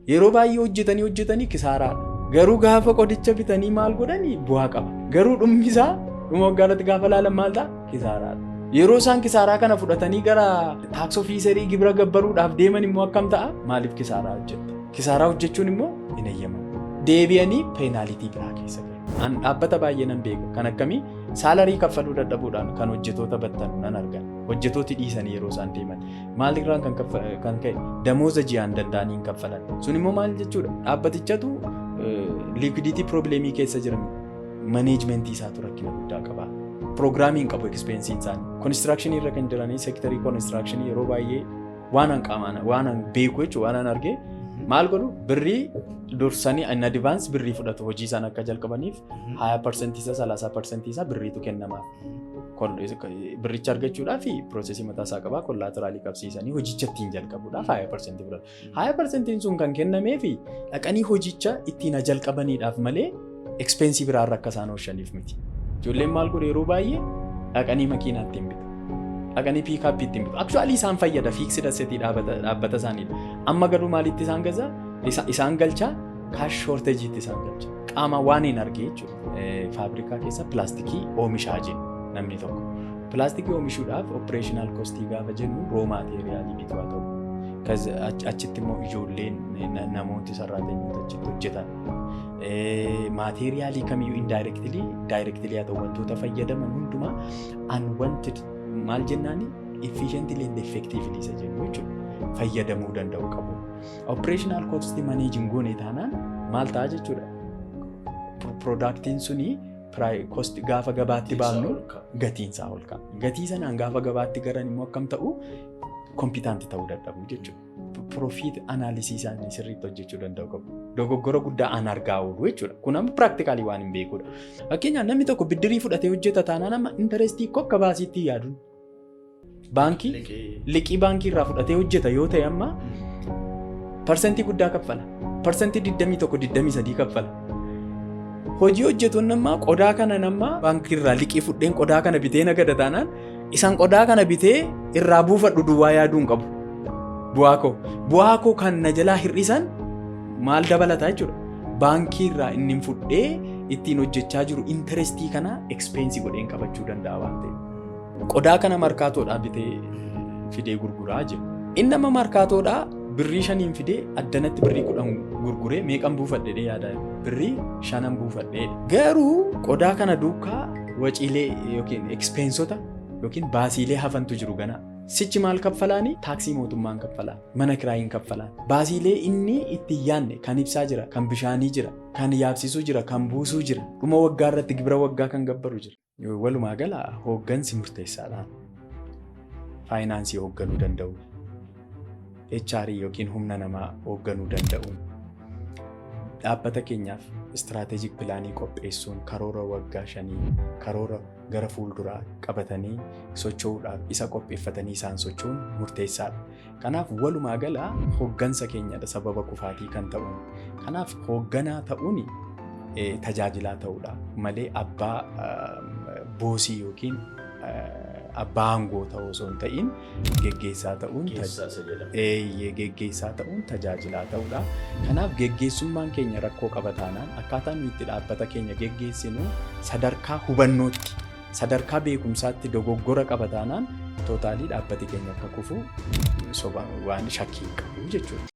Yeroo baay'ee hojjetanii hojjetanii kisaaraadha. Garuu gaafa qodicha bitanii maal godhanii bu'aa qaba. Garuu dhummi isaa dhuma waggaa irratti gaafa laalan maal ta'a? Kisaaraadha. Yeroo isaan kisaaraa kana fudhatanii gara tax officerii gibira gabbaruudhaaf deeman immoo akkam ta'a? Maaliif kisaaraa hojjetta? Kisaaraa hojjechuun immoo hin eeyyamamu. Deebi'anii penalty biraa keessa galu. An dhaabbata baay'ee nan beeka. Kan akkamii salary kaffaluu dadhabuudhaan kan hojjetoota battanu nan argan. Hojjetooti dhiisanii yeroo isaan deeman. Maalirraan kan ka'e damooza ji'aan danda'anii hin kaffalan. Sun immoo maal jechuudha? Dhaabbatichatu liquidity problemii keessa jira. Managementii isaatu rakkina guddaa qaba. Programii hin qabu expensiin isaanii. Constructionii irra kan jiranii, sectorii constructionii, yeroo baay'ee waan an qaamaan waan an beeku jechuudha, waan an argee, maal godhu? Birrii dursanii in advance birrii fudhatu. Hojii isaan akka jalqabaniif 20% isaa, 30% isaa birriitu kennamaaf. Birricha argachuudhaaf processii mataa isaa qabaa, collateralii qabsiisanii hojicha ittiin jalqabuudhaaf 20% fudhatu. 20%iin sun kan kennameefi dhaqanii hojicha ittiin jalqabaniidhaaf malee expensii biraarra akka isaan oolchaniif miti. Ijoolleen maal godhu? Yeroo baay'ee dhaqanii makiinaa ittiin bitu. Dhaqanii pickupii ittiin bitu. Actually isaan fayyada, fixed assetii dhaabbata isaaniidha. Amma garuu maalitti isaan gaza? Isaan galchaa cash shortageiitti isaan galcha. Qaama waan hin argee jechuudha. Faabrikaa keessa pilaastikii oomishaa jennu namni tokko. Pilaastikii oomishuudhaaf operational costii gaafa jennu raw materialii bituu haa ta'u. Achitti immoo ijoolleen, namooti, sarraatenyoota achitti hojjetan. Materialii kamiyyuu indirectly, directly haa ta'u, wantoota fayyadaman hundumaa unwanted maal jennaani, efficiently and effectively isa jennu jechuudha. Fayyadamuu danda'u qabu. Operational cost managing goone taanaan maal ta'a jechuudha? Productiin suni cost gaafa gabaatti baafnu gatiinsaa ol ka'a. Gatii sanaan gaafa gabaatti garan immoo akkam ta'u? Competitive ta'uu dadhabu jechuudha. Profit analysisii isaanii sirriitti hojjechuu danda'u qabu. Dogoggora guddaa an argaa oolu jechuudha. Kun amma practically waan hin beekudha. Fakkeenyaaf, namni tokko biddirii fudhatee hojjeta taanaan amma interestii akka baasiitti yaaduun. Baankii liqii baankii irraa fudhatee hojjeta yoo ta'e, amma percentii guddaa kaffala. Percentii 21, 23 kaffala. Hojii hojjetuun nama qodaa kana nama baankii irraa liqii fudheen qodaa kana bitee nagada taanaan, isaan qodaa kana bitee irraa buufadhu duwwaa yaaduu hin qabu. Bu'aa koo. Bu'aa koo kan na jalaa hir'isan maal dabalataa jechuudha? Baankii irraa inni fudhee ittiin hojjechaa jiru interestii kana expensii godheen qabachuu danda'a waan ta'eef. Qodaa kana markaatoodhaa bitee fidee gurguraa jiru. Inni amma markaatoodhaa birrii 5n fidee addanatti birrii 10 gurguree meeqan buufadhe yaadaa? Birrii 5n buufadhe. Garuu qodaa kana duukaa waciilee yookiin expensota yookiin baasiilee hafantu jiru ganaa. Sichi maal kaffalaani? Taaksii mootummaan kaffalaan, mana kiraayiin kaffalaan. Baasiilee inni itti yaanne kan ibsaa jira, kan bishaanii jira, kan yaabsisuu jira, kan buusuu jira. Dhuma waggaa irratti gibira waggaa kan gabbaru jira. Walumaa gala hooggansi murteessaadhaan faayinaansii hoogganuu danda'u, HR yookiin humna namaa hoogganuu danda'u, dhaabbata keenyaaf strategic planii qopheessuun, karoora waggaa 5, karoora gara fuulduraa qabatanii socho'uudhaaf isa qopheeffatanii isaan socho'uun murteessaadha. Kanaaf walumaa gala hooggansa keenyadha sababa kufaatii kan ta'uun. Kanaaf hoogganaa ta'uun tajaajilaa ta'uudha malee abbaa bossii yookiin abbaa aangoo ta'uu osoo hin ta'in, geggeessaa ta'uun, geggeessaa ta'uun tajaajilaa ta'uudha. Kanaaf geggeessummaan keenya rakkoo qaba taanaan, akkaataa nuyi itti dhaabbata keenya geggeessinu sadarkaa hubannootti, sadarkaa beekumsaatti dogoggora qaba taanaan, totally dhaabbati keenya akka kufu soba waan shakkii hin qabu jechuudha.